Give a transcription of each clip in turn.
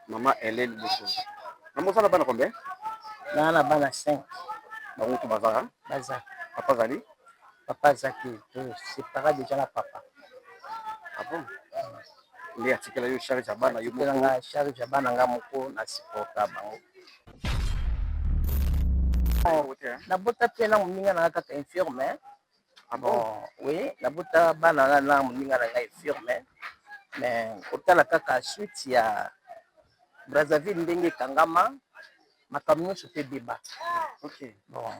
Mama Helène Boso. Mama oza na bana combien? Naa na bana 5. Bango to baza? Baza. Papa azali? Papa aza te, to séparer déjà na papa. Ah bon? Nde atikela yo charge ya bana yo moko? Nga charge ya bana nga moko na supporta bango. Nabota mpe na moninga na nga kaka infirme. Ah bon? Oui, nabota bana nga na moninga na ngai infirme. Mais kotala kaka suite ya Brazzaville ndenge ekangama, makambo nyonso mpe ebeba. Bon,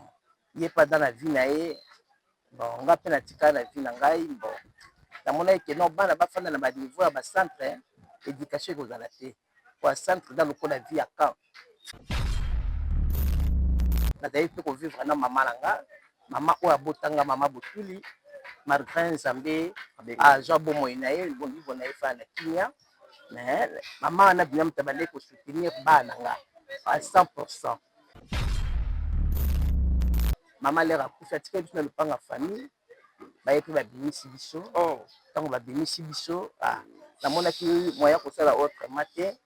ye mpe aza na vie na ye, bon nga mpe natikala na vie na ngai. Bon, namonaki ke non, bana bafanda na baniveau ya bacentre, éducation ekozala te, po ya centre eza lokola vie ya camp. Nazali mpe kovivre na mama na nga, mama oyo abotanga, mama Botuli. Malgré Nzambe azwa bomoi na ye, molimo na ye efanda na kimia, mais mama wana bina moto abandaki kosoutenir bana na nga à 100. Mama lere akufi, atikali biso na lopango ya famille, baye mpe babimisi biso. Ntango babimisi biso, namonaki moyen kosala autrement te.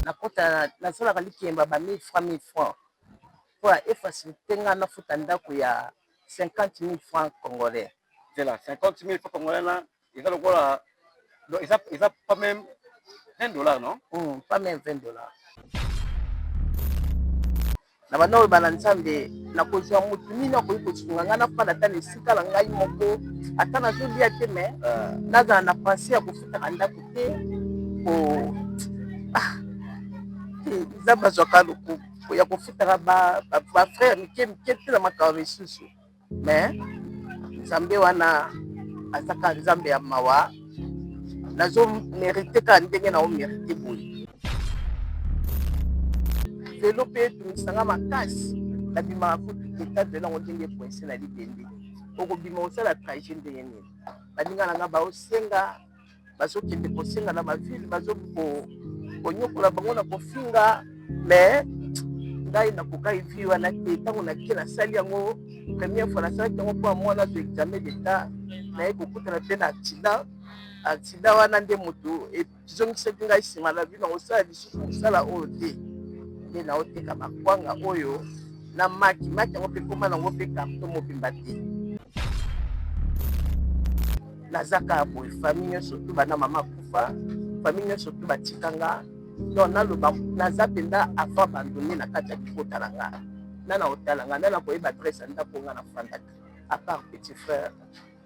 Nakota, nasalaka likemba ba 1000 francs, 1000 francs, mpo efacilité nga nafuta ndako ya 50 000 francs congolais. Zela, 50 000 francs congolais na eza lokola, donc eza pas même 20 $, non? Pas même 20 $. Na banda oyo bana Nzambe, nakozwa motu nini akoki kosunga ngai nafanda ata na esika na ngai moko, ata nazolia te, mais nazala na pensée ya kofutaka ndako te? Po Nzambe azwaka ya kofutaka bafrère mike mike te na makambo misusu. Mais Nzambe wana azaka Nzambe ya mawa. Nazomérite kaka ndenge na omérite boye. Velo mpe etungisanga makasi, nabimaka kutu eta velo yango ndenge epoinse na libende. Okobima kosala trajet ndenge nini? Baninga na nga baosenga, bazokende kosenga na bavile, bazokonyokola bango na kofinga, mais ngai nakokaki vie wana te. Ntango nake, nasali yango première fois, nasalaki yango mpo ya mwana azwa examen d'état. Naye kokutana mpe na accident. Accident wana nde moto ezongisaki ngai nsima na bino kosala lisusu mosala oyo te. Nde naoteka bakwanga oyo na maki maki yango mpe koma nango mpe carton mobimba te. Naza kaka boye. Famille nyonso tu, bana mama akufa, famille nyonso tu batikanga. Donc naloba naza mpenza avant abandonné na kati ya libota na nga. Nga na kotala nga, nda na koyeba adresse ya ndako nga nafandaka, à part petit frère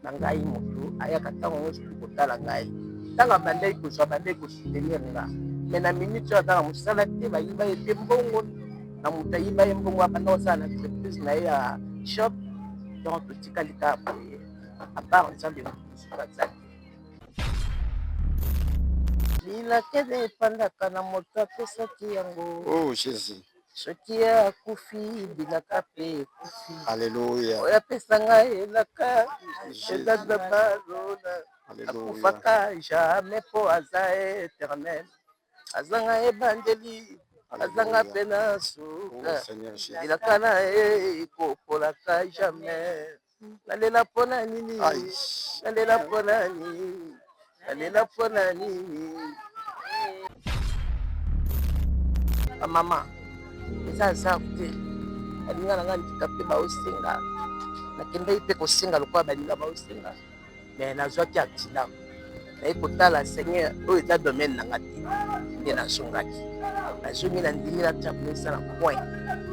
na ngai moto ayaka ntango nyonso tu kotala ngai. Ntango abandaki kozwa, abandaki kosoutenir nga, mais na minute oyo aza na mosala te. Bayiba ye mpe mbongo na moto ayiba ye mbongo, abanda kosala na entreprise na ye ya shop. Donc totikali kaka boye, à part Nzambe, moto mosusu aza te. Bilakele epandaka na moto apesaki yango. Oh Jésus. Soki ye akufi, bilaka mpe ekufi. Alléluia. Oyo apesa ngai elaka eza Nzambe alola. Akufaka jamais mpo aza éternel. Azanga ebandeli, azanga mpe na suka. Bilaka na ye ekopolaka jamais. Nalela mpona nini? Nalela mpona nini? Nalela mpona nini? Bamama, eza hasard te. Baninga na ngai ndika mpe baosenga, nakendaki mpe kosenga lokola baninga baosenga, mais nazwaki accident. Naye kotala, Seigneur, oyo eza domaine na nga te. Nde nazongaki, nazongi na ndimi natia mesa na coin,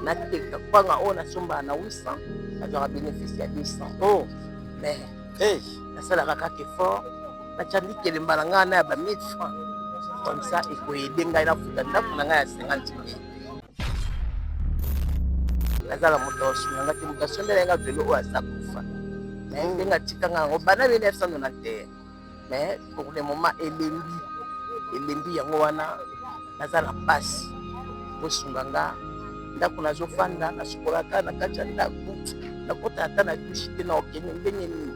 nateka kwanga oyo nasombaka na 800, nazwaka bénéfice ya 200. Oh. Mais hey. Nasalaka kaka effort, natya likelemba na ngai na ya ba 1000 francs, comme ça ekoaider ngai nafuta ndako na ngai ya 50 mille. Naza na moto aosunga nga te. Moto asombela nga velo oyo aza kufa, mais ndenge atika nga yango banda 1991, mais pour le moment elembi, elembi. Yango wana naza na mpasi kosunga nga. Ndako nazofanda, nasukolaka na kati ya ndako, nakota ata na douche te. Na okende ndenge nini?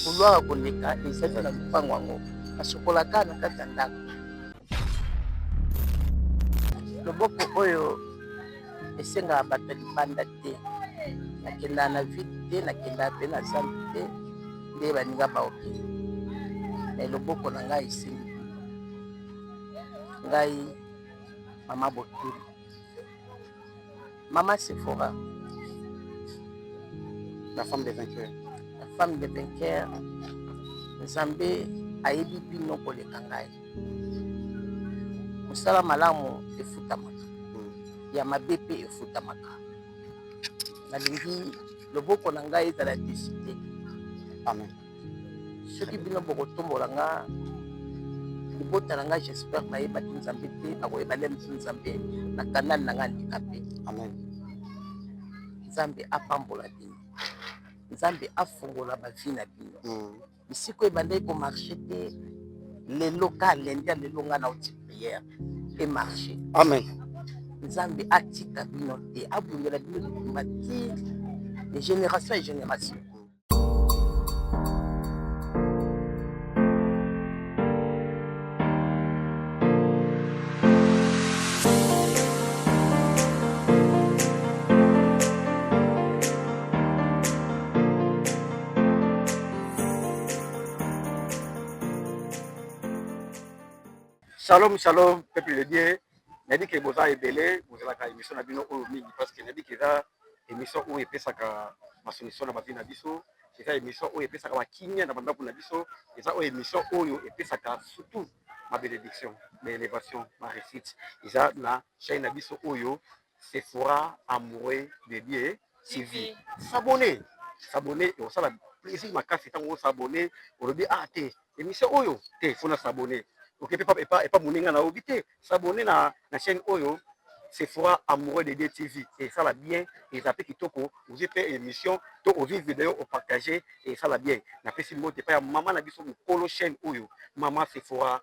Couloir ya koleka ezali na lopango yango, nasukolaka na kati ya ndako. Loboko oyo esengaka bato ya libanda te. Nakendaka na ville te, nakendaka mpe na zando te nde baninga baokende, mais loboko na ngai esengi bino. Ngai mama Botuli, mama Sephora, la femme des vainqueurs, la femme des vainqueurs. Nzambe ayebi bino koleka ngai. Mosala malamu efutamaka, ya mabe mpe efutamaka. Nalingi loboko na ngai ezala déçu te. Amen. Soki bino bokotombola nga, libota na ngai, j'espère bayebaki Nzambe te, bakoyeba nde mosu Nzambe na canal na ngai handicapé. Amen. Nzambe apambola bino, Nzambe afongola bavie na bino. Bisika oyo ebandaki komarcher te, lelo ka lundi ya lelo ngai nauti prière, emarcher. Amen. Nzambe atika bino te, abundela bino bitumba ti de génération et génération. Shalom, shalom, peuple de Dieu. Nayebi ke boza ebele, bozalaka émission na bino oyo mingi, parce que nayebi ke eza émission oyo epesaka basolution na bavie na biso, eza émission oyo epesaka bakimia na bandako na biso, eza oyo émission oyo epesaka surtout babénédiction, baélévation, baréussite. Eza na chaîne na biso oyo, Sephora Amoureux de Dieu TV. S'abonner, s'abonner, osala plaisir makasi ntango os'abonner, olobi: «Ah te, émission oyo te, faut na s'abonner.» Oke mpe epa moninga na obi te, s'abonner na chaîne oyo, Sephora Amoureux de Dieu TV. Esala bien, eza mpe kitoko. Ozwi mpe émission to ozwi video, opartage, esala bien. Napesi mbote epai ya mama na biso, mokolo chaîne oyo, mama Sephora,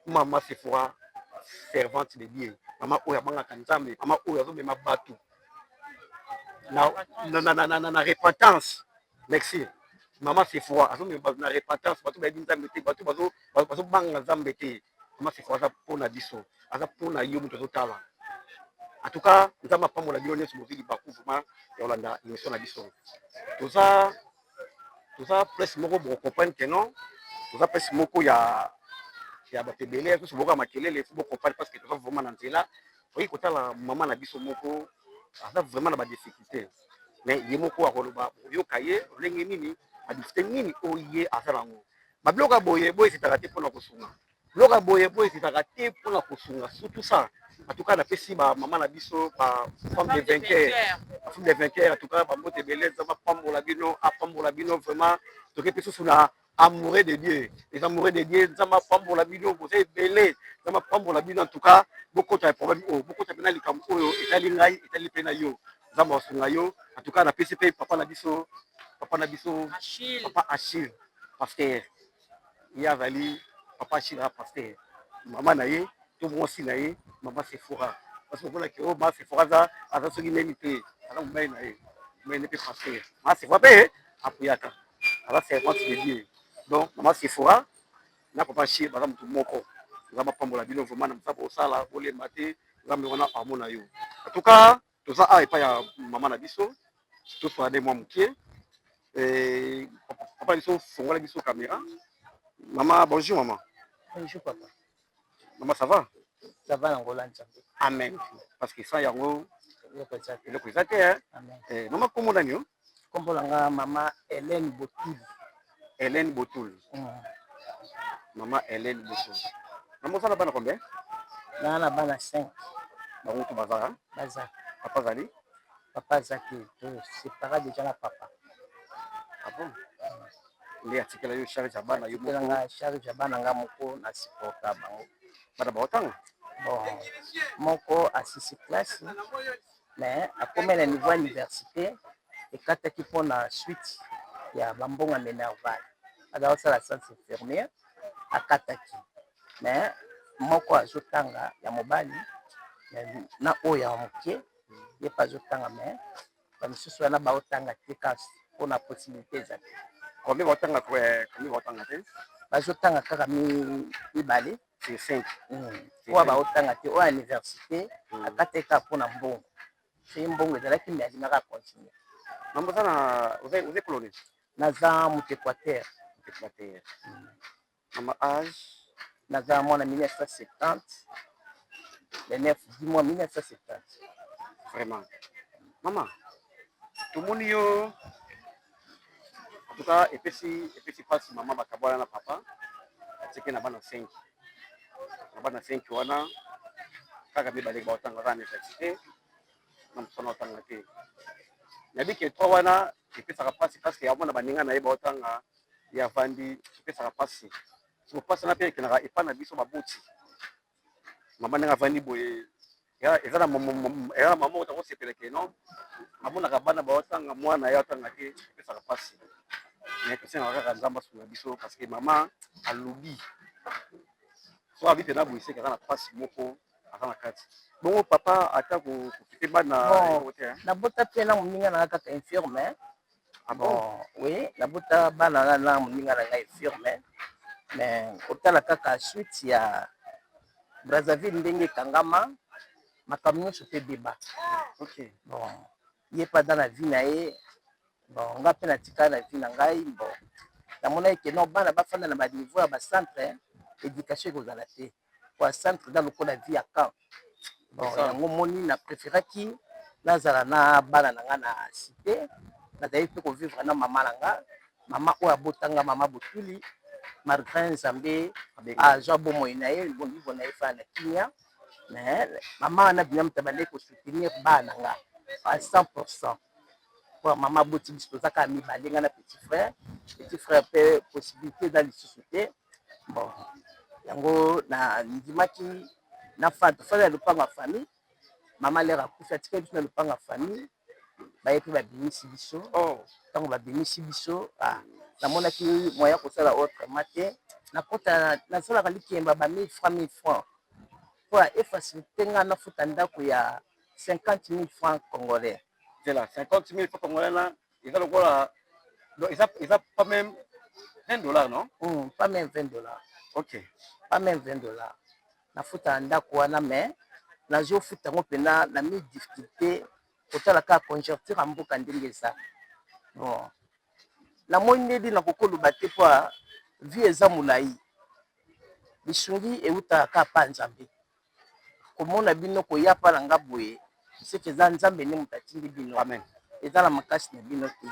mama Sephora, servante de Dieu, mama oyo abangaka Nzambe, mama oyo azomema bato na repentance. Merci, mama Sephora. Azomema bato na repentance, bato bayebi Nzambe te, bato bazobanga Nzambe te. Mama Sephora aza mpona biso, aza mpona yo moto azotala. En tout cas, Nzambe apambola bino nyonso bozwi libaku vraiment ya kolanda émission na biso. Toza place moko, bokocomprendre ke non, toza place moko ya bato ebele, soso bokoka makelele, faut bocomprendre, parce que toza vraiment na nzela. Oyi kotala mama na biso moko, aza vraiment na badifficulté, mais ye moko akoloba, oyoka ye lolenge nini, badifficulté nini oyo ye aza nango. Babiloko ya boye boye esitaka te mpona kosunga, biloko ya boye boye esitaka te mpona kosunga, surtout ça. En tout cas, napesi bamama na biso, bafemme de vainqueur, bafemme de vainqueur, en tout cas bambote ebele. Nzambe apambola bino, apambola bino vraiment. Toke mpe susu na amoureux de Dieu, les amoureux de Dieu, Nzambe apambola bino, boza ebele, Nzambe apambola bino. En tout cas, bokota ya problème oyo, bokota mpena likambo oyo etali ngai, etali mpe na yo, Nzambe asunga yo. En tout cas, napesi mpe papa na biso, papa na biso, papa Achille, pasteur. Ye azali papa Achille, aza pasteur. Mama na ye to mwasi na ye, mama Sephora, parce que omonaki oyo mama Sephora aza soki neni te, aza mobali na ye, mobali ne mpe pasteur. Mama Sephora mpe apuyaka, aza servante de Dieu. Donc mama Sephora na papa Achille baza motu moko. Nzambe apambola bino vraiment na mosala bosala, bolemba te, Nzambe wana amona yo. En tout cas, toza awa epai ya mama na biso, tosola nde mwa moke. Papa na biso, fongola biso caméra. Mama, bonjour mama. Bonjour papa. Mama, ça va? Ça va na ngola Nzambe. Amen, parce que sans yango eloko eza te. Eloko eza te. Amen. Mama, kombo nani yo? Kombo na nga mama Hélène Botuli. Hélène Botul. Mama Hélène Botul, mama, oza na bana combien? Naa na bana 5. Bango to baza? Baza. Papa azali? Papa aza te, tosépara déjà na papa. Ah bon, nde atikela yo charge ya bana yo moko? Nga charge ya bana nga moko, na supporta bango. Bana baotanga? Bon, moko asisi classe, mais akomi na niveau ya université, ekataki mpona suite ya bambongo ya minerval. Aza kosala science infirmière, akataki. Mais moko azotanga ya mobali, na oyo ya moke ye mpe azotanga, mais bamisusu wana baotanga te kasi mpona possibilité eza te. Combien baotanga? Combien baotanga te? Bazotanga kaka mibale. C'est cinq. Oyo baotanga te, oyo ya université akataki kaka mpona mbongo. Soki mbongo ezalaki, me alingaka continue. Mama, oza na oza ekolo nini? Naza moto Équateur. Équateur. Mama, âge? Naza mwana 1970, le 9 du mois 1970. Vraiment. Mama, tomoni yo, en tout cas epesi mpasi. Mama bakabwana na papa, atiki na bana 5. Na bana 5 wana, kaka mibale baotanga, kaka na université, na mosana otanga te. Nayebi ke trois wana epesaka mpasi, parce que amona baninga na ye baotanga, ye avandi, epesaka mpasi. So mpasi wana mpe ekendaka epai na biso baboti. Mama, ndenge avandi boye, eza na mama moko takosepela ke non, amonaka bana baotanga, mwana ye atanga te, epesaka mpasi. Mais tosengaka kaka Nzambe asunga biso, parce que mama alobi so abi mpena boye, seke aza na mpasi moko, aza na kati bongo. Papa ata kokipe bana te? Nabota mpe na moninga na nga kaka infirme. Bon, oui, nabota bana nga na moninga na ngai infirme, mais kotala kaka suite ya Brazzaville, ndenge ekangama, makambo nyonso mpe ebeba. Bon, ye mpe aza na vie na ye, bon, nga mpe natikala na vie na ngai. Bon, namonaki ke non, bana bafanda na baniveau ya bacentre, éducation ekozala te, po ya centre eza lokola vie ya camp. Bon, yango moni na préféraki nazala na bana na nga na cité. Nazali mpe kovivre na mama na nga, mama oyo abotanga, mama Botuli. Malgré Nzambe azwa bomoi na ye, molimo na ye efana na kimia, mais mama wana bina moto abandaki kosoutenir bana na nga à 100%. Po mama aboti biso, toza kaka mibale, nga na petit frère. Petit frère mpe possibilité eza lisusu te. Bon, yango na ndimaki nafanda, tofanda ya lopango ya famille. Mama lere akufi, atikali biso na lopango ya famille. Baye mpe babimisi biso. Ntango babimisi biso, namonaki moyen kosala autrement te. Nakota, nasalaka likemba ba 1000 francs, 1000 francs, po efacilité nga nafuta ndako ya 50 000 francs congolais. Zela, 50 000 francs congolais na eza lokola, donc eza pas même 20 dollars, non? Pas même 20 dollars. Pas même 20 dollars nafutaka ndako wana, mais nazofuta yango mpena na mille difficulté, kotala kaka conjoncture ya mboka ndenge eza. Bon, namoni ndedi nakoki koloba te, po vie eza molai. Lisungi eutaka kaka pa Nzambe. Komona bino koya mpa na nga boye, seke eza Nzambe nde moto atindi bino. Amen. Eza na makasi na bino te.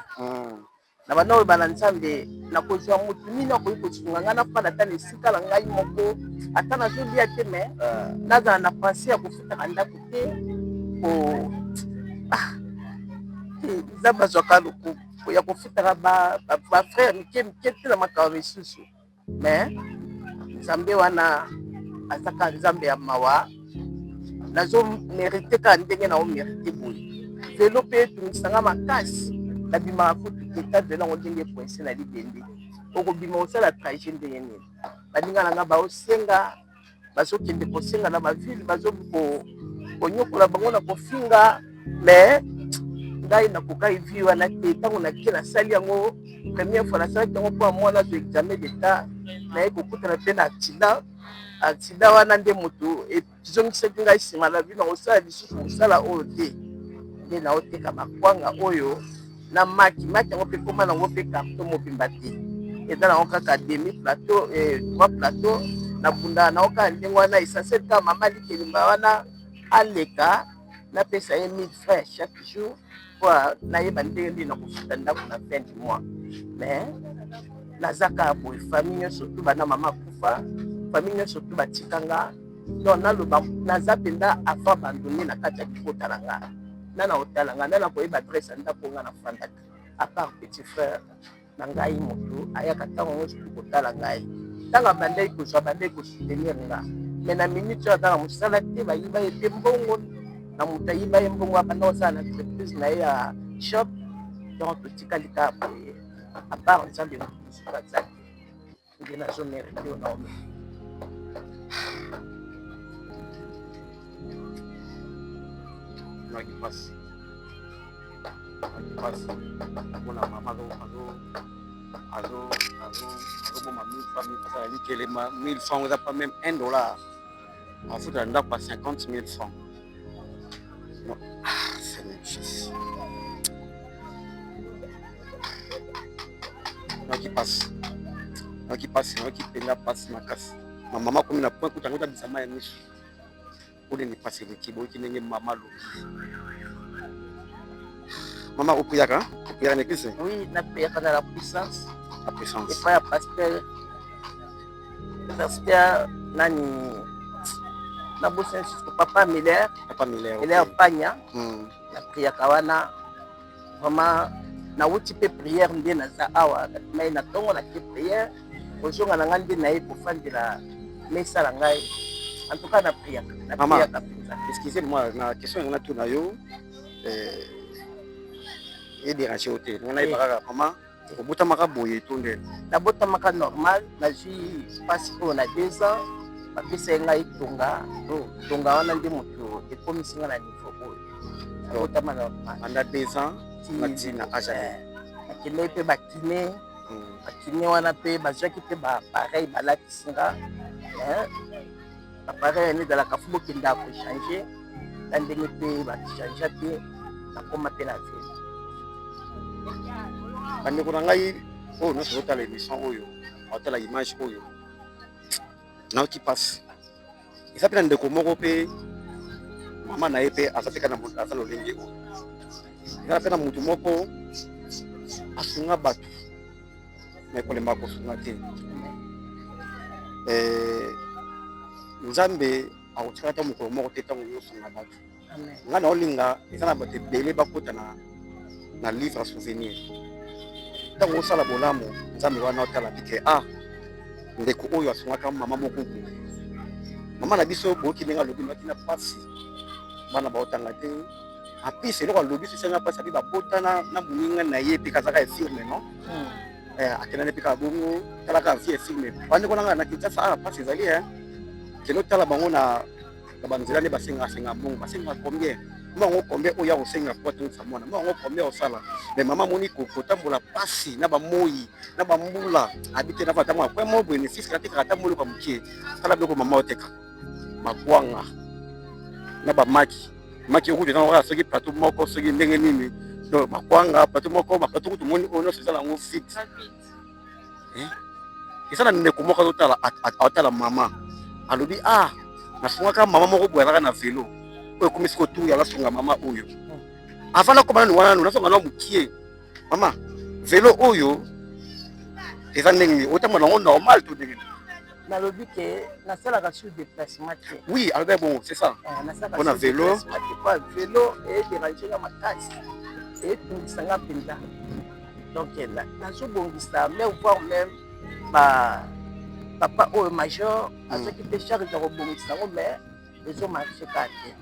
Na banda koloba na Nzambe, nakozwa motu nini akoki kosunga ngai nafanda ata na esika na ngai moko, ata nazolia te, mais nazala na pensée ya kofutaka ndako te. Po Nzambe azwaka lokumu ya kofutaka bafrère mike mike te na makambo misusu, mais Nzambe wana aza kaka Nzambe ya mawa. Nazomérite kaka ndenge na omérite boye. Velo mpe etungisanga makasi, nabimaka kutu te. Ta velo yango ndenge ecoince na libende, okobima kosala trajet ndenge nini? Baninga na nga baosenga, bazokende kosenga na bavile, bazokonyokola bango na kofinga, mais ngai nakokaki vie wana te. Ntango nake, nasali yango première fois, nasalaki yango mpo ya mwana azwa examen d'état. Naye kokutana mpe na accident. Accident wana nde moto ezongisaki ngai nsima na bino kosala lisusu mosala oyo te. Nde naoteka bakwanga oyo na maki. Maki yango mpe koma nango mpe carton mobimba te, eza nango kaka demi plateau, trois plateau. Nabundaka nango kaka ndenge wana. Essentiel kaka mama likelimba wana aleka, napesa ye 1000 francs chaque jour, po nayeba ndenge nini nakofuta ndako na fin du mois. Mais naza kaka boye. Famille nyonso tu, bana mama akufa, famille nyonso tu batikanga. Donc naloba naza mpenza enfant abandonné na kati ya libota na nga. Nga na kotala nga, nda na koyeba adresse ya ndako nga nafandaka, à part petit frère na ngai moto ayaka ntango nyonso tu kotala ngai. Ntango abandaki kozwa, abandaki kosoutenir nga, mais na minute oyo aza na mosala te. Bayiba ye mpe mbongo na moto ayiba ye mbongo, abanda kosala na entreprise na ye ya shop. Donc totikali kaka boye, à part Nzambe, moto mosusu aza te. Nde nazomérite oyo naomérite. Naki mpasi, naki mpasi mpona mama azoboma 1000 francs, 1000 francs likelema. 1000 francs eza pas même 1 dollar. Afutela ndako ya 50 000 francs. Non. Ah, c'est mon fils. Naki mpasi, naki mpasi, naki mpenza mpasi makasi. Mama akomi na point kuta yango tabisa mai ya miso. Mpo nini mpasi eleki boyoki ndenge mama alobi. Mama opriaka? Opriaka na eglise? Oui, napriaka na la puissance. La puissance. Epai ya pasteur pasteur nani nabosani lisusu papa Miller. Papa Miller. Miller Panya. Napriaka wana vraiment nawuti mpe prière nde naza awa nabimai na ntongo nake prière kozonga na ngai nde naye kofandela mesa na ngai. En tout cas napriaka napriaka mpenza. Excusez moi na question yango natuna yo edérange yo te. Nga nayeba kaka mama obotamaka boye to nde? Nabotamaka normal, nazwi mpasi oyo na 2 ans bapesa ngai tonga. Tonga wana nde moto ekomisi nga na niveau oyo. Nabotama normal. Anda 2 ans na ntina âge? Nakendaki mpe bakiné. Bakiné wana mpe bazwaki mpe baappareil balatisi nga. Appareil wana ezalaka faut bokendaka kochanger na ndenge mpe bachange te nakoma mpe na vélo. Bandeko na ngai oyo nyonso ozotala émission oyo, otala image oyo, nayoki mpasi. Eza mpe na ndeko moko mpe mama na ye mpe aza mpe kaka aza lolenge oyo. Eza mpe na motu moko asunga bato me kolemba kosunga te. Nzambe akotikala ata mokolo moko te ntango ozosunga bato. Ngai na olinga eza na bato ebele bakota na livre ya souvenir. Ntango osala bolamu, Nzambe wana otala bike ah ndeko oyo asungaka mama moko boye. Mama na biso boyoki ndenge alobi noki na mpasi, bana baotanga te. Apesi eloko alobi so esenga mpasi abi babotana na moninga na ye mpe kazaka infirme non akendani mpe kaka bongo. Talaka vie infirme, bandeko na ngai na Kinshasa awa mpasi ezali. Kende otala bango na banzela nde basengasenga mbongo, basengaka combien mbongo, combien oyo ya kosenga po atongisa mwana mbongo, combien osala. Mais mama amoni kotambola mpasi na bamoi na bambula abi te nafa ntango akwe mo boye nesisi natekaka ata moluka mokie. Tala biloko mama oteka, makwanga na bamaki maki okutu eza kaka soki plateau moko soki ndenge nini. Donc makwanga plateau moko, baplateau kutu moni oyo nyonso eza nango vide. Eza na ndeko moko azotala, aotala mama, alobi ah nasungaka mama moko boye azalaka na vélo oyo ekomi siko tour ya nasunga mama oyo. Avant nakoma nanu wana, nanu nasonga na mokie. Mama, vélo oyo eza ndenge nini? Otambola nango normal to ndenge nini? Nalobi ke nasalaka sur déplacement te. Oui, alobi bon, c'est ça. Mpona vélo. Vélo edérange nga makasi, etungisa nga mpenza. Donc nazobongisa même, voire même ba papa oyo major azwaki mpe charge ya kobongisa yango, mais ezomarche kaka te.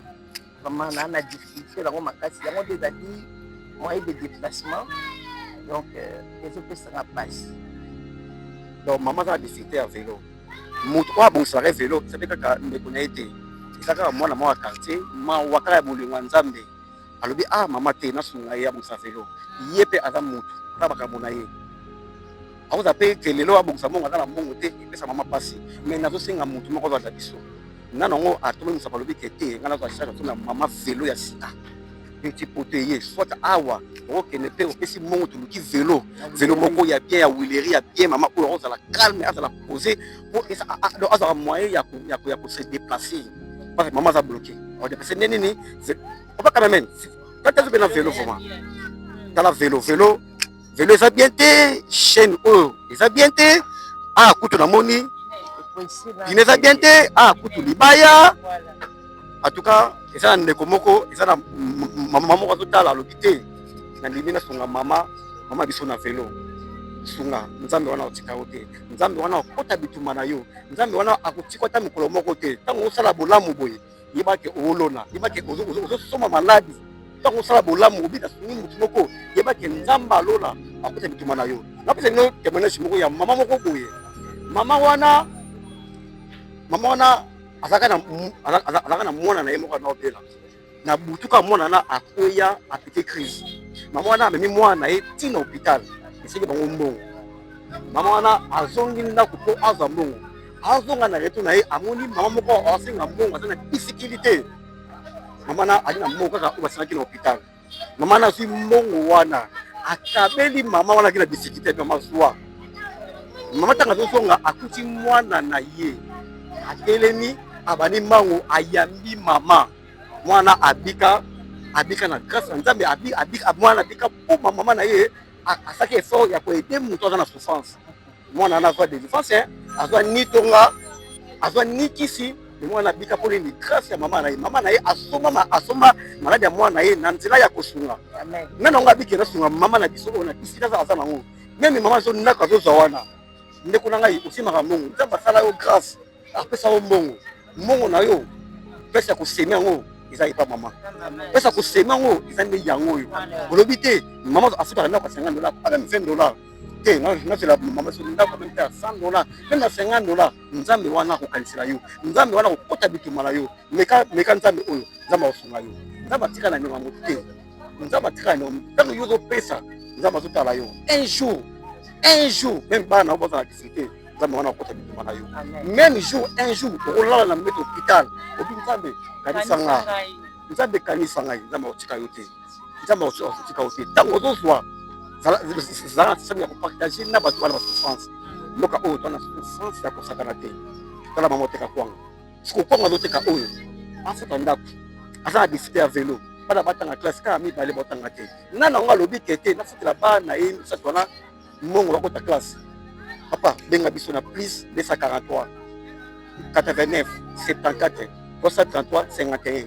Vraiment naa na difficulté yango makasi. Yango nde ezali moyen de déplacement, donc ezopesanga mpasi. Donc mama aza na difficulté ya vélo. Moto oyo abongisaka vélo eza mpe kaka ndeko na ye te, eza kaka mwana moko ya quartier. Mawa kaka ya bolingo ya Nzambe, alobi ah mama te nasunga ye abongisa vélo. Ye mpe aza motu, aza makambo na ye, akozala mpe ke lelo abongisa mbongo, aza na mbongo te, epesa mama mpasi. Mais nazosenga motu moko azala biso nga nango atomi mosapa, alobi ke te nga nazwa charge atomela mama vélo ya sika petit po te ye soit awa okokende mpe opesi mbongo, toluki vélo, vélo moko ya bien, ya huilerie ya bien. Mama oyo akozala calme, azala posé po azala moyen ya kose déplacer, parce que mama aza bloqué, akodéplace nde nini. Papa quand même kati azobe na vélo vraiment. Tala vélo, vélo, vélo eza bien te, chaîne oyo eza bien te. Ah kutu namoni pine eza bien te. Ah kutu libaya. En tout cas eza na ndeko moko, eza na mama moko azotala, alobi te nandimi nasunga mama, mama biso na vélo. Sunga, Nzambe wana akotika yo te. Nzambe wana akota bitumba na yo. Nzambe wana akotika ata mokolo moko te. Ntango osala bolamu boye, yeba ke olona, yeba ke ozosoma maladi. Ntango osala bolamu, obi nasungi motu moko, yeba ke Nzambe alola akota bitumba na yo. Napesa bino témoignage moko ya mama moko boye. Mama wana, mama wana azalaka na mwana na ye moko ana obela na butu. Kaka mwana wana akweya, apiquer crise. Mama wana amemi mwana na ye ntina hôpital, eseki bango mbongo. Mama wana azongi ndako mpo azwa mbongo. Azonga na retour na ye, amoni mama moko asenga mbongo, aza na difficulté. Mama wana ali na mbongo kaka oyo basengaki na hôpital. Mama wana azwi mbongo wana, akabeli mama wana aki na difficulté. Mama zwa. Mama ntango azozonga, akuti mwana na ye. Atelemi, abandi mbangu, ayambi mama. Mwana abika, abika na grâce ya Nzambe, abika, mwana abika mpo mama na ye asalaki effort ya koaider moto aza na souffrance. Mwana wana azwa délivrance, azwa ni tonga, azwa ni kisi, mais mwana abika mpo nini? Grâce ya mama na ye. Mama na ye asomba maladi ya mwana na ye na nzela ya kosunga. Nani yango abiki nasunga mama na biso oyo na bisika aza nango. Meme mama azo ndako azozwa wana. Ndeko na ngai osimaka mbongo, Nzambe asala yo grâce, apesa yo mbongo. Mbongo na yo place ya koseme yango eza epa mama. Place ya koseme yango eza nde yango oyo. Olobi te mama afutaka ndako ya 50 $, pas même 20 $ te, nazela mama so ndako même te ya 100 $, même na 50 $. Nzambe wana akokanisela yo, Nzambe wana akokota bituma na yo. Meka, meka Nzambe oyo, Nzambe akosunga yo. Nzambe atika na nyonga moto te, Nzambe atika na nyonga moto. Ntango yo ozopesa, Nzambe azotala yo. Un jour, un jour, même bana oyo bazala difficulté, Nzambe wana akokota bituma na yo. Même jour, un jour okolala na mbeto hôpital, obi Nzambe kanisa nga, Nzambe kanisa ngai, Nzambe akotika yo te, Nzambe akotika yo te. Ntango ozozwa, zala na système ya kopartager na bato wana basouffrance. Mboka oyo toza na souffrance ya kosakana te. Tala mama oteka kwanga, siko kwanga azoteka oyo afuta ndako, aza na difficulté ya velo, bana batanga classe kaka mibale batanga te. Nani yango alobi ke te nafutela bana ye misato wana mbongo bakota classe? Papa, benga biso na plus 243 89 74 333 51,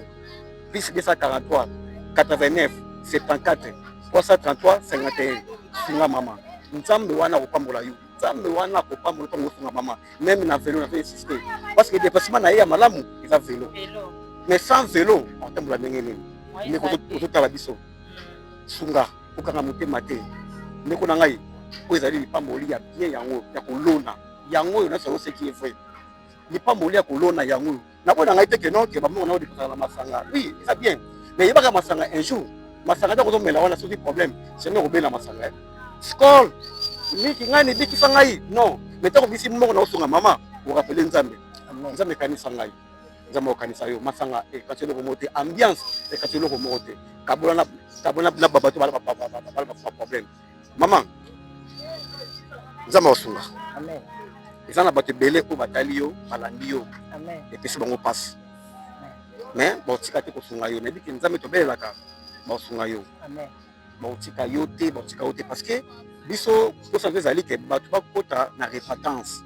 plus 243 89 74 333 51. Sunga mama, Nzambe wana akopambola yo, Nzambe wana akopambola ntango osunga mama. Même na velo, nazo insister parce que déplacement na ye ya malamu eza velo, mais sans velo akotambola ndenge nini? Ndeko ozotala biso, sunga, kokanga motema te. Ndeko na ngai, oyo ezali lipamboli ya bien, yango ya kolona, yango oyo nyonso ce qui est vrai, lipamboli ya kolona yango oyo. Nabona ngai te ke non, ke bambongo na odepasaka na masanga. Oui, eza bien, mais yebaka masanga, un jour masanga ntango ozomela wana, soki problème senge kobela masanga skol miki ngai nibikisa ngai non, mais ntango bisi mbongo na osunga mama, orappeler Nzambe, Nzambe ekanisa ngai, Nzambe okanisa yo. Masanga ekati eloko moko te, ambiance ekati eloko moko te. Kabola na babato bala baproblème. Mama, Nzambe akosunga. Eza na bato ebele oyo batali yo, balandi yo, epesi bango mpasi, mais baotika te kosunga yo. Nayebi ke Nzambe tobelelaka baosunga yo, baotika yo te, baotika yo te, parce que biso posa mpe ezali ke bato bakota na repentance,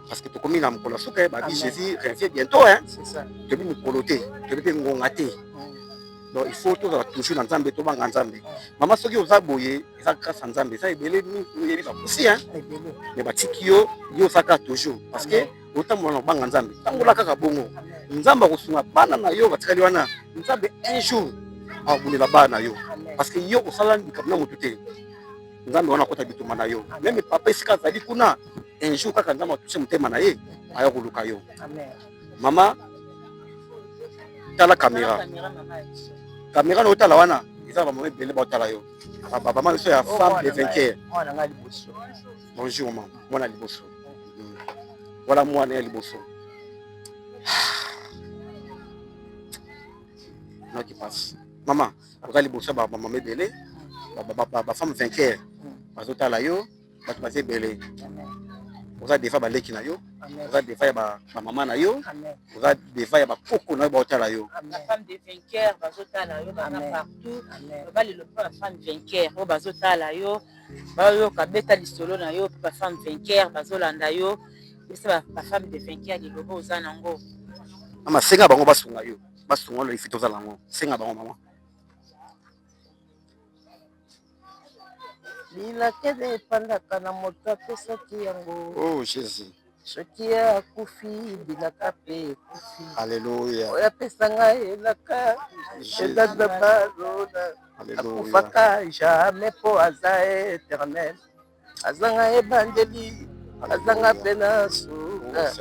parce que tokomi na mokolo ya suka. Babi Jésus revient bientôt, hein. Toyebi mokolo te, toyebi mpe ngonga te. Donc il faut tozala toujours na Nzambe, tobanga Nzambe. Mama, soki oza boye, eza grâce ya Nzambe. Eza ebele oyebi bapusi, hein, mais batiki yo, yo ozaka toujours, parce que otambola na kobanga Nzambe. Tambola kaka bongo, Nzambe akosunga bana na yo batikali wana. Nzambe un jour akobundela bana na yo, parce que yo osala likambo na motu te. Nzambe wana akota bitumba na yo. Même papa esika azali kuna, un jour kaka Nzambe atoucher motema na ye, aya koluka yo. Mama, tala caméra, caméra na otala wana, eza bamama ebele baotala yo, bamama biso ya femme de vainqueur. Bonjour mama, mwana liboso wala mwana ya liboso noki pasi. Mama, oza liboso ya bamama ebele, bafemme vainqueur bazotala yo, bato baza ebele. Oza defa baleki na yo, oza defa ya bamama na yo, oza defa ya bakoko na yo baotala yo. Bafemme de vainqueur bazotala yo, baza partout. Babali lobi mpo bafemme vainqueur oyo bazotala yo, bayoka beta lisolo na yo, mpe bafemme vainqueur bazolanda yo. Biso bafemme de vainqueur, liloba oza nango. Mama, senga bango basunga yo, basunga yo ifi tozala yango. Senga bango, mama. Bilakele epandaka na moto apesaki yango. Oh Jésus. Soki ye akufi, bilaka mpe ekufi. Alleluya. Oyo apesa ngai elaka eza Nzambe. Akufaka jamais mpo aza éternel. Azanga ebandeli, azanga mpe na suka.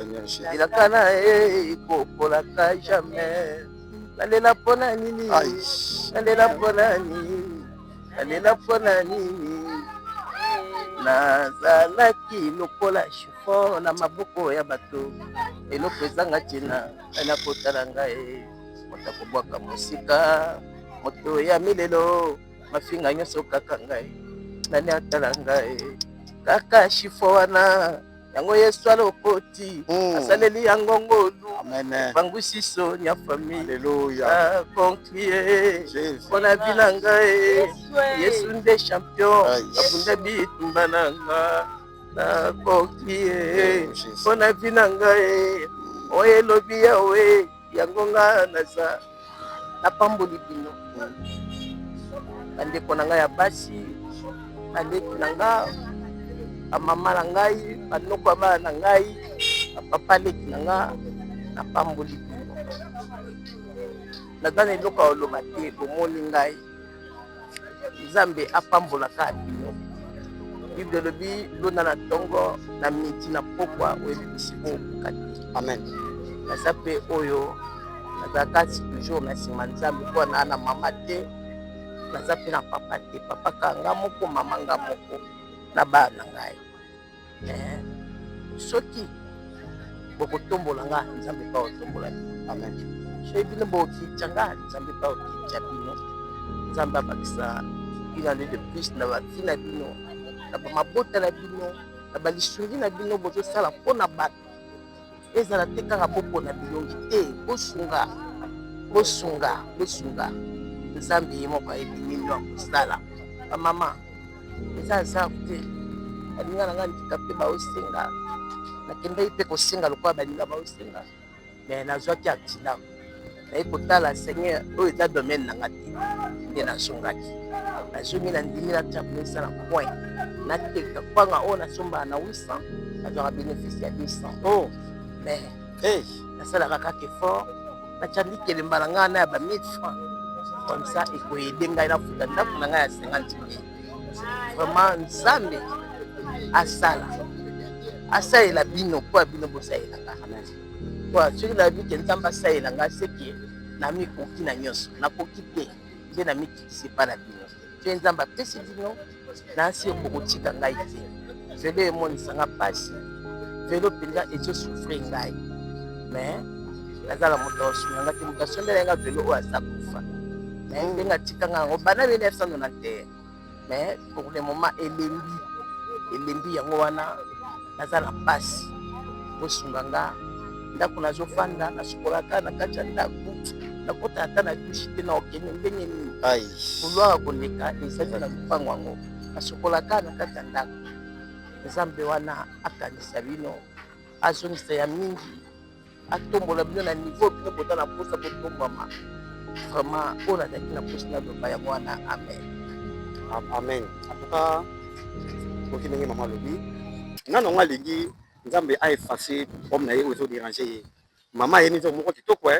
Bilaka na ye ekokolaka jamais. Nalela mpona nini? Nalela mpona nini? Nalela mpona nini? Nazalaki lokola chiffon na maboko ya bato, eloko ezanga ntina. Na kotala ngai, moto akobwaka mosika, moto ya milelo, mafinga nyonso kaka ngai. Nani atala ngai? Kaka chiffon wana. Yango Yesu alokoti, asaleli yango ngolu, epangusi soni ya famille. Aconclure mpo na vie na ngai, Yesu nde champion, abunda bitumba na nga. Nakonclure mpo na vie na ngai, oyo elobi Yawe, yango nga naza. Napamboli bino, bandeko na ngai ya basi, baleki na nga, bamama na ngai, banoko ya bana na ngai, bapapa leki na nga, napamboli bino. Naza na eloko ya koloba te, bomoni ngai. Nzambe apambolaka bino. Bible elobi lona na ntongo, na midi, na pokwa, oyebi bisika okoka te. Amen. Naza mpe oyo nazalaka toujours na nsima Nzambe, mpo naa na mama te, naza mpe na papa te. Papa kaka nga moko, mama nga moko na bana na ngai. Soki bokotombola nga, Nzambe mpe akotombola bino. Amen. Soki bino bokokitisa nga, Nzambe mpe akokitisa bino. Nzambe abakisa une année de plus na bavie na bino, na bamabota na bino, na balisungi na bino bozosala mpona bato. Ezala te kaka bopona bilongi te, bosunga, bosunga, bosunga. Nzambe ye moko ayebi nini akosala. Bamama, eza hasard te. Baninga na ngai handicapé baosenga, nakendaki mpe kosenga lokola baninga baosenga, mais nazwaki accident. Naye kotala, Seigneur, oyo eza domaine na nga te, nde nazongaki. Nazongi, na ndimi natia mesa na coin, nateka kwanga oyo nasombaka na 800, nazwaka bénéfice ya 200. Oh. Mais hey, nasalaka kaka effort, natya likelemba na ngai na ya ba 1000 francs, comme ça ekoaider ngai nafuta ndako na ngai ya 50 000. Vraiment, Nzambe asala, asalela bino mpo ya bino bosalela nga. Po soki nayebi ke Nzambe asalela nga, seke namikoki na nyonso, nakoki te, nde namikitisi epa na bino. Soki Nzambe apesi bino, nasi bokotika ngai te. Velo emonisanga mpasi, velo mpenza ezosouffrir ngai, mais naza na moto akosunga nga te. Moto asombela nga velo oyo aza kufa, mais ndenge atikanga yango banda 1991, mais pour le moment elembi, elembi. Yango wana naza na mpasi, bosunga nga. Ndako nazofanda, nasukolaka na kati ya ndako, nakota ata na douche te, na okende ndenge nini? Couloir koleka ezali na lopango yango, nasukolaka na kati ya ndako. Nzambe wana akanisa bino, azongisa ya mingi, atombola bino na niveau bino boza na mposa botombwama. Vraiment, oyo nazalaki na mposa naloba yango wana. Amen. Amen. En tout cas, soki ndenge mama alobi nano, yango alingi Nzambe aeffacer problème na ye oyo ezodéranger ye. Mama ayemi nzembo moko kitoko,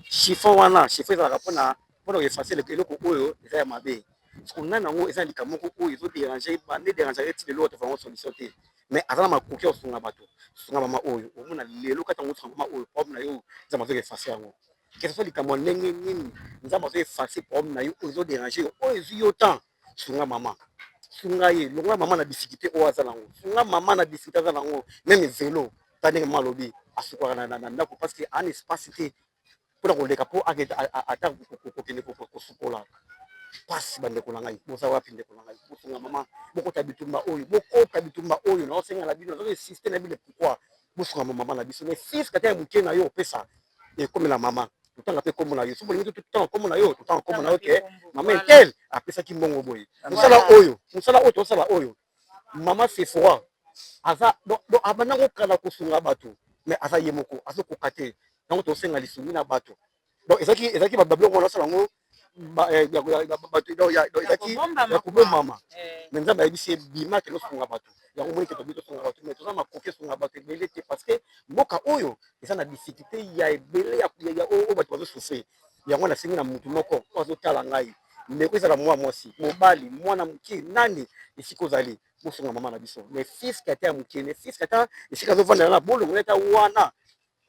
chiffon wana. Chiffon ezalaka mpona koeffacer eloko oyo eza ya mabe. Siko nani yango eza likambo moko oyo ezodéranger, bande déranger ye ti lelo, oyo yango solution te, mais aza na makoki ya kosunga bato. Sunga mama oyo, omona lelo kati yango. Sunga mama oyo, problème na yo Nzambe azoeffacer yango, que ce soit likambo ya ndenge nini. Nzambe azoeffacer problème na yo oyo ezodéranger yo, oyo ezwi yo temps. Sunga mama, sunga ye, longola mama na difficulté oyo aza nango. Sunga mama na difficulté aza nango. Même velo, ta ndenge mama alobi, asukolaka na ndako parce que ana espace te mpona koleka mpo ata kokende kosukola. Pasi, bandeko na ngai, boza wapi? Ndeko na ngai, bosunga mama, bokota bitumba oyo, bokota bitumba oyo. Naosenga na bino, nazo insister na bino. Pourquoi? Bosunga mama na biso. Mais fils, kata ya moke na yo opesa ekomela mama, totanga mpe kombo na yo. Soki bolingi totanga kombo na yo, totanga kombo na yo ke mama intel apesaki mbongo boye. Mosala oyo, mosala oyo tosala oyo, mama Sephora aza abanda kokala kosunga bato, mais aza ye moko azokoka te. Yango tosenga lisungi na bato. Donc ezalaki babiloko wana osala yango, ezalaki ya kobombama, mais Nzambe ayebisi ye: bima, kende osunga bato. Yango omoni ke tobi tosunga bato, mais toza makoki esunga bato ebele te, parce que mboka oyo eza na difficulté ya ebele oyo bato bazosouffrir. Yango nasengi na motu moko oyo azotala ngai, ndeko, ezala mwa mwasi, mobali, mwana moke, nani, esika ozali, bosunga mama na biso. Mais fiske ata ya moke, mais fiske ata esika azovandela na bolongo ata wana,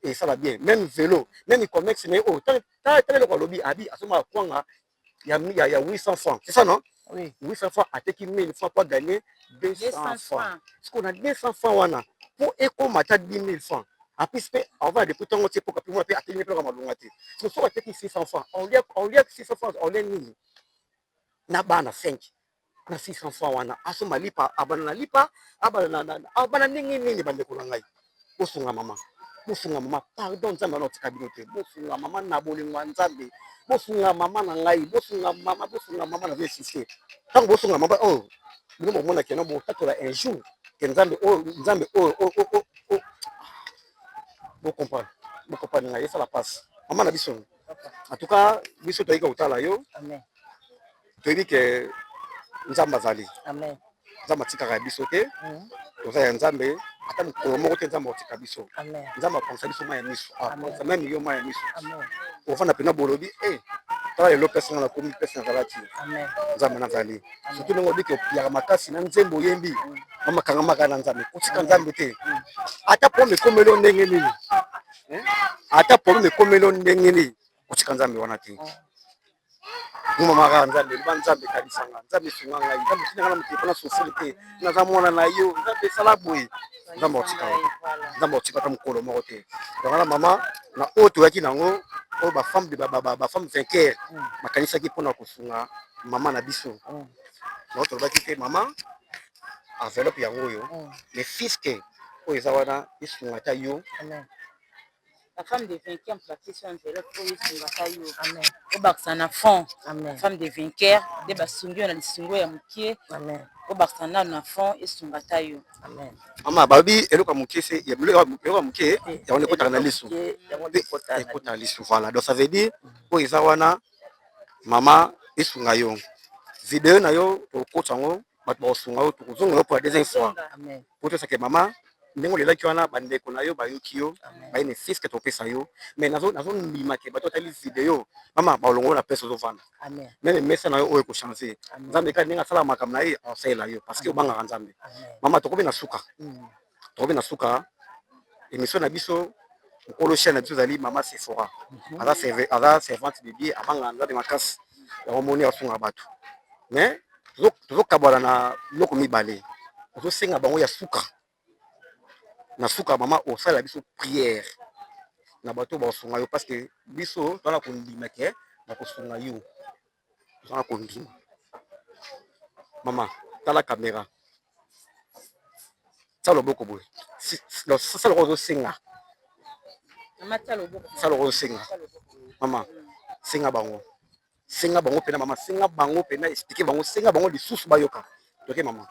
esala bien. Même vélo, même commerce na ye oyo, tala eloko alobi, abi asomaka kwanga ya 800 francs, c'est ça, non? Oui. 800 francs, ateki 1000 francs po agagner 200 francs. Sikoyo na 200 francs wana, mpo ekóma ata 10 000 francs, apesi mpe avant depuis ntongo tie poka mpe mwana mpe atelemi mpe malonga te. So soki ateki 600 francs, olia 600 francs, olia nini na bana 5? Na 600 francs wana asomba lipa, abanda na lipa, abanda ndenge nini? Bandeko na ngai, bosunga mama, bosunga mama, pardon. Nzambe wana otika bino te. Bosunga mama na bolingo ya Nzambe, bosunga mama na ngai, bosunga mama, bosunga mama. Nazo insister, ntango bosunga mama oyo, bino bomona que no botatola un jour que Nzambe oyo, Nzambe oyo, bocomprendre, bocomprendre ngai. Esala mpasi, mama na biso. En tout cas, biso toyei kotala yo, toyebi que Nzambe azali. Nzambe atikaka biso te. Toza ya Nzambe, ata mokolo moko te Nzambe akotika biso. Nzambe apangusa biso mai ya miso, apangusa même yo mai ya miso. Ofanda mpena, bolobi e tala lelo place nga nakomi, place nazalaki. Nzambe nazali, surtout ndenge obiki opiaka makasi na nzembo oyembi. Mama, kangamaka na Nzambe, kotika Nzambe te. Ata problème ekomeli yo ndenge nini, ata problème ekomeli yo ndenge nini, kotika Nzambe wana te. Mama, kaka Nzambe, loba: "Nzambe, ekanisanga, Nzambe, esunga ngai, Nzambe, otinanga na mokili mpona souffrir te, naza mwana na yo, Nzambe, esala boye." Nzambe akotika, Nzambe akotika ata mokolo moko te. Yango wana, mama, na oyo toyaki nango oyo, bafemme vainqueur bakanisaki mpona kosunga mama na biso. Yango tolobaki te, mama, enveloppe yango oyo, mais fiske oyo eza wana esunga ata yo. La femme de vainqueur bapesi enveloppe oyo esungaka yo, obakisa na fond. Femme de vainqueur nde basungi yo na lisungo ya mokie, obakisa nano na fond, esunga ta yo. Mama, balobi eloko ya moke se eloko ya moke, yango nde ekotaka na liso, ekotaka liso. Voilà, donc ça veut dire oyo eza wana, mama, esunga yo. Video na yo tokokota yango, bato bakosunga yo, tokozonga yo pour la deuxième fois po tosake. Mama, ndenge olelaki wana, bandeko na yo bayoki yo, baye ne fiske topesa yo. Mais nazondima que bato batali video, mama, balongo na place ozovanda, même mesa na yo oyo ekochange. Nzambe kaka ndenge asala makambo na ye, asalela yo parce que obangaka Nzambe. Mama, tokomi na suka, tokomi na suka émission na biso. Nkolo chaîne na biso ezali mama Sephora, aza servante de Dieu, abangaka Nzambe makasi, yango moni asunga bato. Mais tozokabwana na biloko mibale, ozosenga bango ya suka na suka. Mama, osalela biso prière na bato bakosunga yo, parce que biso toza na kondima que bakosunga yo, toza na kondima. Mama, tala caméra, sala loboko boye, sala loko ozosenga, sala loko ozosenga. Mama, senga bango, senga bango mpena. Mama, senga bango mpena, explique bango, senga bango lisusu bayoka. Toke, mama.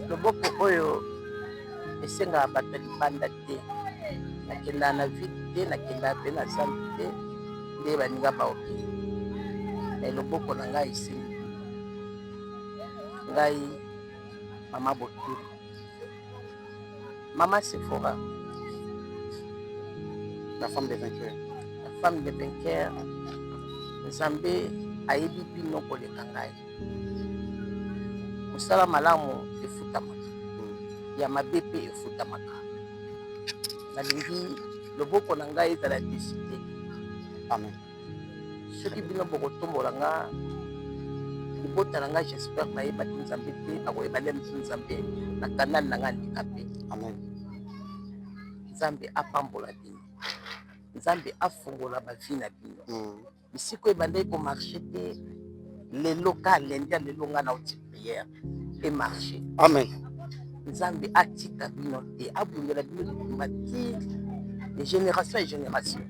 Loboko oyo esengaka bato ya libanda te. Nakendaka na ville te, nakendaka mpe na zambi te nde baninga baokende. Me loboko na ngai esengi ngai, mama Botulu, mama Sephora. La femme de vainqueur. La femme de vainqueur, Nzambe ayebi bino koleka ngai. Mosala malamu efutamaka, ya mabe mpe efutamaka. Nalingi loboko na ngai ezala déçu te. Amen. Soki bino bokotombola nga, libota na ngai, j'espère bayebaki Nzambe te, bakoyeba nde mosu Nzambe na canal na ngai handicapé. Amen. Nzambe apambola bino, Nzambe afongola bavie na bino. Bisika oyo ebandaki komarcher te, lelo ka lundi ya lelo ngai nauti prière, emarcher. Amen. Nzambe atika bino te, abundela bino bitumba ti de génération et génération.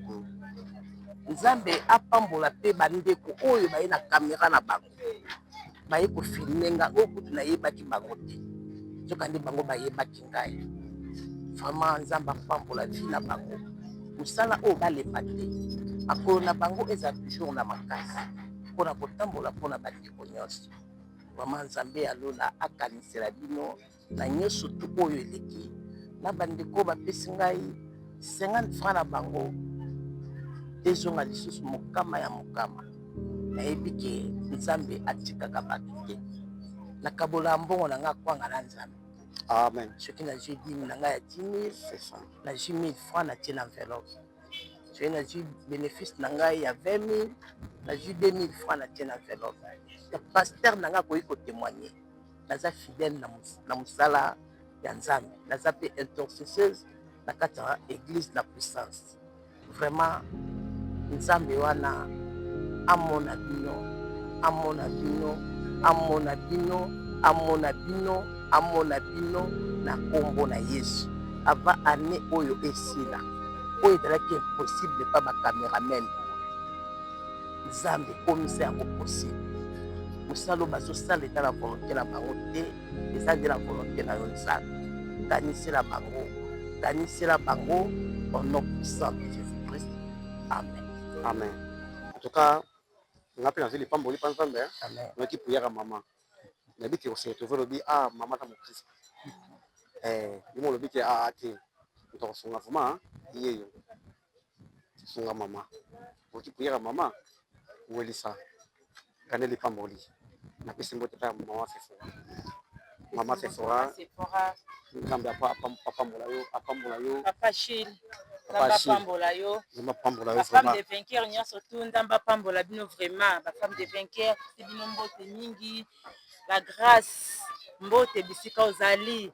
Nzambe apambola mpe bandeko oyo baye na caméra na bango, baye kofilmer nga oyo kutu nayebaki bango te, soka nde bango bayebaki ngai. Vraiment, Nzambe apambola vie na bango, mosala oyo balemba te, makolo na bango ezala toujours na makasi mpona kotambola mpona bandeko nyonso. Vraiment, Nzambe ya lola akanisela bino na nyonso tu oyo eleki na bandeko bapesi ngai 50 franc na bango, ezonga lisusu mokama ya mokama. Nayebi que Nzambe atikaka bato te. Nakabola mbongo na ngai kwanga na Nzambe. Amen. Soki nazwi dîme na ngai ya 10 000, C'est ça. nazwi 1000 francs, natie na enveloppe. Soki nazwi bénéfice na ngai ya 20 000, nazwi 2 000 francs, natie na enveloppe. Pasteur na ngai akoki kotémoigner, naza fidèle na mosala ya Nzambe, naza mpe intercesseuse na kati ya église na puissance. Vraiment, Nzambe wana amona bino, amona bino. Amona bino, amona bino, amona bino na nkombo na Yesu. Avant année oyo esila, oyo ezalaki impossible pa ba cameraman, Nzambe ekomisa yango possible. Mosala oyo bazosala eza na volonté na bango te, eza nde na volonté na yo Nzambe. Kanisela bango, kanisela bango au nom puissant de Jésus-Christ. Amen. Amen. En tout cas, nga mpe nazwi lipamboli mpa Nzambe. Amen. Noki prière ya mama, nayebi ke ose retrouve, olobi: "Ah, mama aza mokristo." Yo mo olobi ke aa te, moto akosunga vraiment ye yo sunga mama. Oki prière ya mama welisa kande lipamboli. Napesi mbote mpe ya mama Sephora, mama Sephora. Sephora. Nzambe apambola yo, apambola yo. Papa Chile. Papa Nzambe Achille. apambola yo. Nzambe apambola yo. Ba femme vraiment de vainqueur nyonso tu, Nzambe apambola bino vraiment. Ba femme de vainqueur, tosi bino mbote mingi. La Grâce, mbote bisika ozali.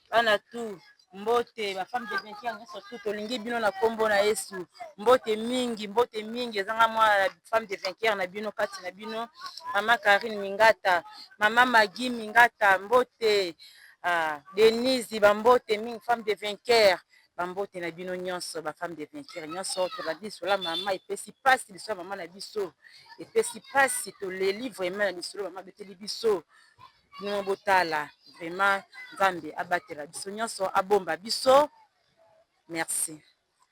Bana tu, mbote. Ba femme de vainqueur nyonso tu, tolingi bino na nkombo na Yesu. Mbote mingi, mbote mingi. Ezanga mwana femme de vainqueur na bino, kati na bino, mama Karine Mingata, mama Magi Mingata, mbote. Ah, Denise, bambote mingi. Femme de vainqueur, bambote na bino nyonso. Ba femme de vainqueur nyonso, tolandi lisolo ya mama, epesi mpasi. Lisolo ya mama na biso epesi mpasi, toleli vraiment na lisolo mama abeteli biso. Bino botala vraiment. Nzambe abatela biso nyonso, abomba biso. Merci.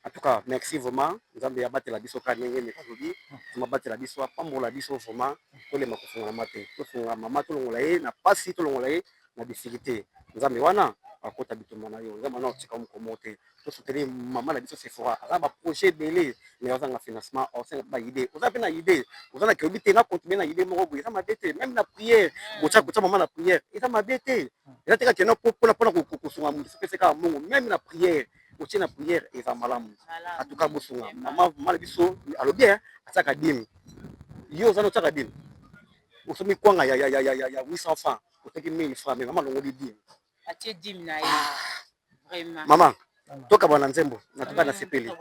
En tout cas, merci vraiment. Nzambe abatela biso kaka ndenge meka alobi. Nzambe abatela biso, apambola biso vraiment. Tolema kofungola mama te, tofungola mama, tolongola ye na pasi, tolongola ye na difficulté. Nzambe wana akota bitumba na yo, Nzambe wana otika mokomo te. Tosoutenir mama na biso Sephora. Aza ba projet ebele, mais azanga financement. Osenga ba idée, oza mpe na idée, oza na keobi te na contribue na idée moko boye, eza mabe te. Même na prière, kotia mama na prière eza mabe te. Eza te kaka keno mpona kosunga moto sopesi kaka mbongo. Même na prière, otie na prière, eza malamu. En tout cas, bosunga mama na biso. Alobi atiaka dîme. Yo oza na otiaka dîme, osomi kwanga ya 800 francs, oteki 1000 francs, mais mama alongoli dîme. Atie dîme na ye vraiment. Mama, tokaba na nzembo. Na tuka nasepeli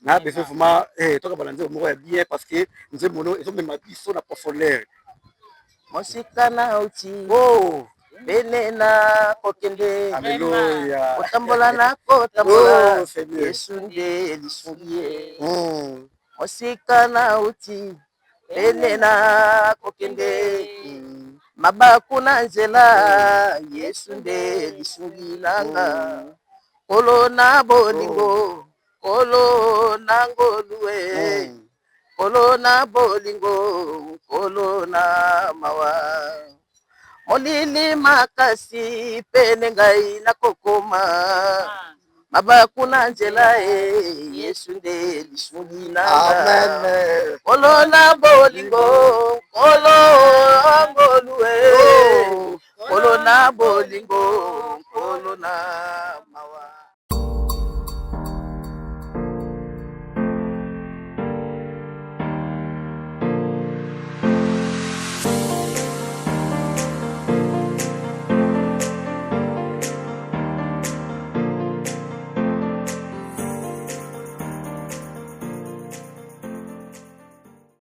na besoin vraiment tokaba na nzembo moko ya bien, parce que nzembo no ezomema biso na profondeur. Mosika nauti, oh, pene na kokende. Alléluia. Kotambola na kotambola. Oh Seigneur. Yesu nde lisungi ye. Mosika nauti, pene na kokende. Mabaku na nzela, Yesu nde lisungi nanga. Kolo na bolingo, kolo na ngolu e. Kolo na bolingo, kolo na mawa. Molili makasi, pene ngai nakokoma. Mabaku na nzela e, Yesu nde lisungi nanga. Amen. Kolo na bolingo, kolo ngolu e. Oh. Kolo na bolingo, kolo na